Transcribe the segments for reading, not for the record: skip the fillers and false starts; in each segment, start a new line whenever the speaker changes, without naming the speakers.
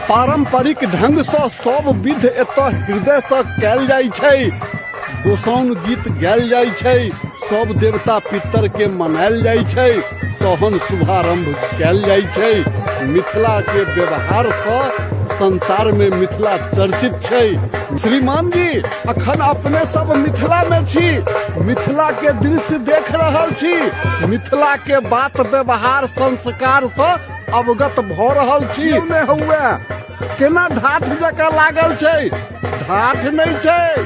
पारम्परिक ढंगसँ सब विध एतऽ हृदयसँ कयल जाइ छै। गोसाउन गीत गायल जाइ छै, सब देवता पितर के मनायल जाइ छै, तहन शुभारंभ कयल जाइ छै। मिथिला के व्यवहारसँ संसार में मिथिला चर्चित छै। श्रीमान जी, अखन अपने सब मिथिला में छी, मिथिला के दृश्य देख रहल छी, मिथिला के बात व्यवहार संस्कार सँ अवगत भऽ रहल छी। ने हुए केना ढाठ जकाँ लागल छै, ढाठ नहि छै,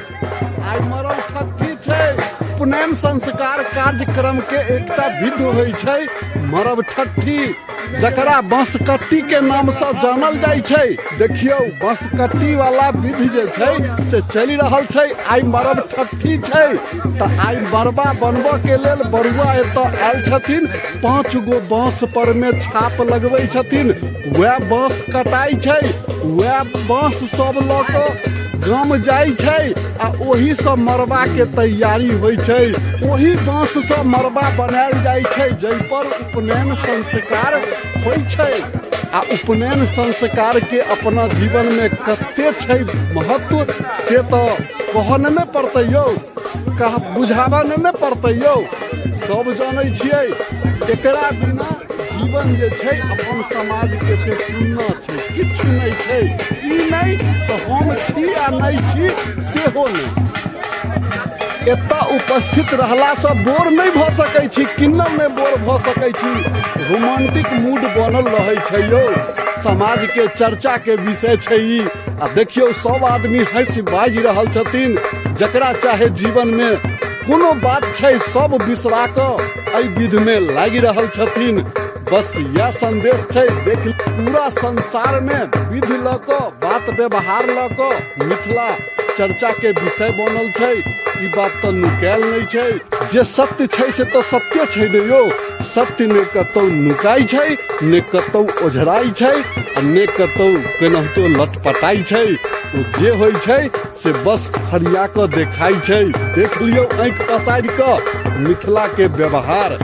आइ मरल ठट्ठी छै। उपनयन संस्कार कार्यक्रम के एकटा विध होइ छै मरब ठट्ठी, जकरा बाँसकट्टी के नाम से जानल जाइ छै। देखियौ, बाँसकट्टी वाला विध जे छै से चलि रहल छै। आइ मरब ठट्ठी छै तऽ आइ मरबा बनबऽ के लेल बरुआ एतऽ आयल छथिन। 5 गो बाँस पर में छाप लगबै छथिन, वएह बाँस कटाइ छै, वएह बाँस सब लऽ कऽ गाम जाइ छै आ ओहीसँ मरबाके तैयारी होइ छै। ओही बाँससँ मरबा बनायल जाइ छै जाहिपर उपनयन संस्कार होइ छै। आ उपनयन संस्कारके अपना जीवनमे कते छै महत्व से तऽ कहऽ नहि पड़तै यौ, कह बुझाबऽ नहि पड़तै यौ, सब जानै छियै। एकरा बिना जीवन जे छै अपन समाजके से सुनना छै, किछु नहि छै। ई नहि तऽ हम छी आ नहि छी सेहो नहि। एतऽ उपस्थित रहलासँ बोर नहि भऽ सकै छी, किन्नौ नहि बोर भऽ सकै छी। रोमांटिक मूड बनल रहै छै यौ। समाजके चर्चाके विषय छै ई। आ देखियौ, सब आदमी हँसि बाजि रहल छथिन। जकरा चाहे जीवनमे कोनो बात छै सब बिसरा कऽ एहि विधमे लागि रहल छथिन। बस इएह संदेश छै। देख, पूरा संसारमे विध लऽ कऽ बात व्यवहार लऽ कऽ मिथिला चर्चा के विषय बनल छै। ई बात तऽ नुकायल नहि छै। जे सत्य छै से तऽ सत्य छै ने यौ। सत्य ने कतौ नुकाइ छै, ने कतौ ओझराइ छै, आ ने कतौ केनाहितो लटपटाइ छै। ओ जे होइ छै से बस फरिया कऽ देखाइ छै। देख लियौ आँखि पसारि कऽ मिथिला के व्यवहार।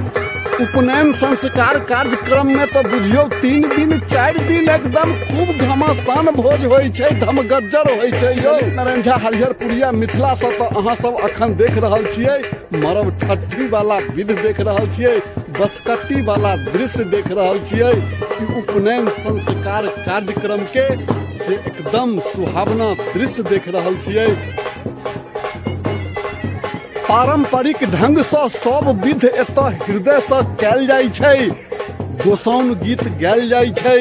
उपनयन संस्कार कार्यक्रम में तऽ बुझियौ 3 दिन 4 दिन एकदम खूब घमासान भोज होइ छै, धमगज्जर होइ छै यौ। नारायण झा हरिहरपुरिया मिथिला से तऽ अहाँ सब अखन देख रहल छियै मरब ठट्ठी वाला विध देख रहल छियै, बसकट्टी वाला दृश्य देख रहल छियै। ई उपनयन संस्कार कार्यक्रम के से एकदम सुहावना दृश्य देख रहल छियै। पारम्परिक ढंगसँ सब विध एतऽ हृदयसँ कयल जाइ छै। गोसाउन गीत गायल जाइ छै,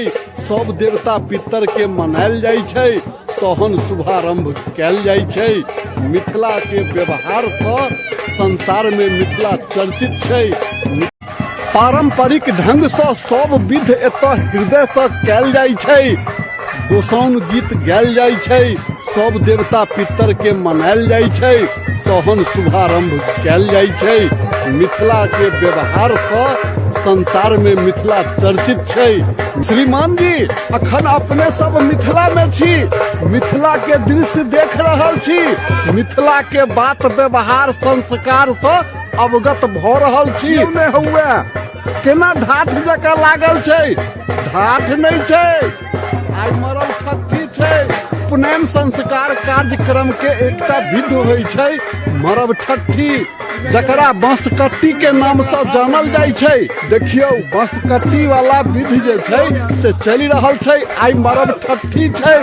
सब देवता पितर के मनायल जाइ छै, तहन शुभारंभ कयल जाइ छै। मिथिला के व्यवहारसँ संसार में मिथिला चर्चित छै। पारम्परिक ढंगसँ सब विध एतऽ हृदयसँ कयल जाइ छै। गोसाउन गीत गायल जाइ छै, सब देवता पितर के मनायल जाइ छै, तहन शुभारंभ कयल जाइ छै। मिथिला के व्यवहारसँ संसार में मिथिला चर्चित छै। श्रीमान जी, अखन अपने सब मिथिला में छी, मिथिला के दृश्य देख रहल छी, मिथिला के बात व्यवहार संस्कार सँ अवगत भऽ रहल छी। ने हुए केना ढाठ जकाँ लागल छै, ढाठ नहि छै, आइ मरल ठट्ठी छै। उपनयन संस्कार कार्यक्रम के एकटा विध होइ छै मरब ठट्ठी, जकरा बाँसकट्टी के नाम से जानल जाइ छै। देखियौ, बाँसकट्टी वाला विध जे छै से चलि रहल छै। आइ मरब ठट्ठी छै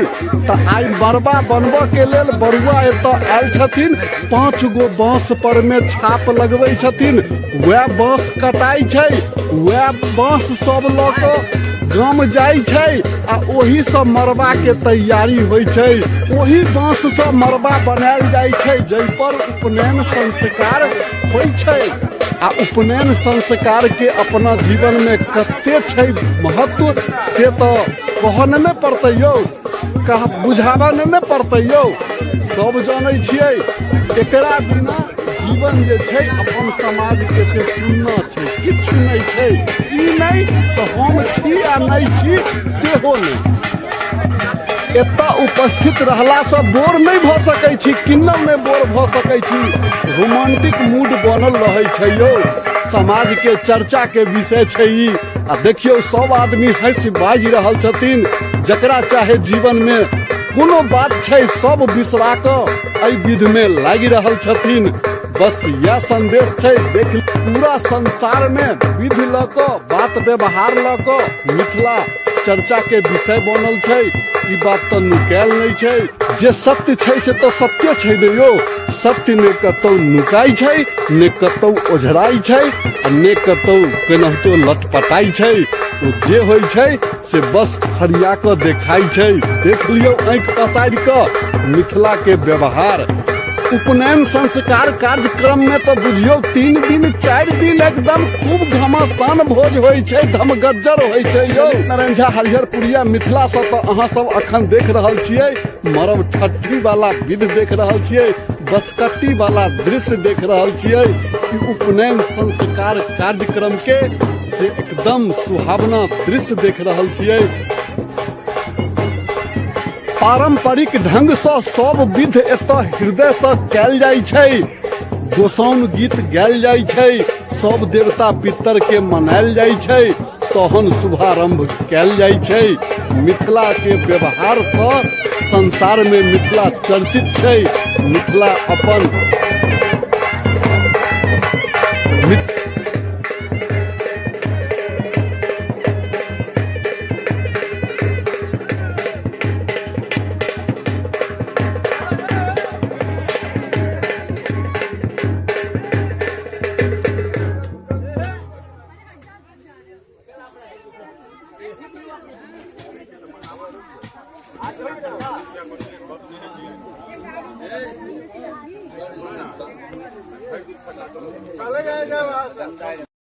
तऽ आइ मरबा बनबऽ के लेल बरुआ एतऽ आयल छथिन। 5 गो बाँस पर में छाप लगबै छथिन, वएह बाँस कटाइ छै, वएह बाँस सब लऽ कऽ गाम जाइ छै आ ओहीसँ मरबाके तैयारी होइ छै। ओही बाँससँ मरबा बनायल जाइ छै जाहिपर उपनयन संस्कार होइ छै। आ उपनयन संस्कारके अपना जीवनमे कते छै महत्व से तऽ कहऽ नहि पड़तै यौ, कह बुझाबऽ नहि पड़तै यौ, सब जानै छियै। एकरा बिना जीवन जे छै अपन समाजके से सुनना छै, किछु नहि छै। ई नहि तऽ हम छी आ नहि छी सेहो नहि। एतऽ उपस्थित रहलासँ बोर नहि भऽ सकै छी, किन्नौ नहि बोर भऽ सकै छी। रोमांटिक मूड बनल रहै छै यौ। समाजके चर्चाके विषय छै ई। आ देखियौ, सब आदमी हँसि बाजि रहल छथिन। जकरा चाहे जीवनमे कोनो बात छै, सब बिसरा कऽ एहि विधमे लागि रहल छथिन। बस इएह संदेश छै। देख, पूरा संसारमे विध लऽ कऽ, बात व्यवहार लऽ कऽ मिथिला चर्चा के विषय बनल छै। ई बात तऽ नुकायल नहि छै। जे सत्य छै से तऽ सत्य छै ने यौ। सत्य ने कतौ नुकाइ छै, ने कतौ ओझराइ छै आ ने कतौ केनाहितो लटपटाइ छै। ओ जे होइ छै से बस हरिया कऽ देखाइ छै। देख लियौ आँखि पसारि कऽ मिथिला के व्यवहार। उपनयन संस्कार कार्यक्रम में तो बुझियौ 3 दिन 4 दिन एकदम खूब घमासान भोज होइ छै, धमगज्जर होइ छै यौ। नारायण झा हरिहरपुरिया मिथिला से तो अहाँ सब अखन देख रहल छियै मरब ठट्ठी वाला विध देख रहल छियै, बसकट्टी वाला दृश्य देख रहल छियै। ई उपनयन संस्कार कार्यक्रम के से एकदम सुहावना दृश्य देख रहल छियै। पारंपरिक ढंगसँ सब विध एतऽ हृदयसँ कयल जाइ छै, गोसाउन गीत गायल जाइ छै, सब देवता पितरके मनायल जाइ छै, तहन शुभारंभ कयल जाइ छै। मिथिलाके व्यवहारसँ संसारमे मिथिला चर्चित छै। मिथिला अपन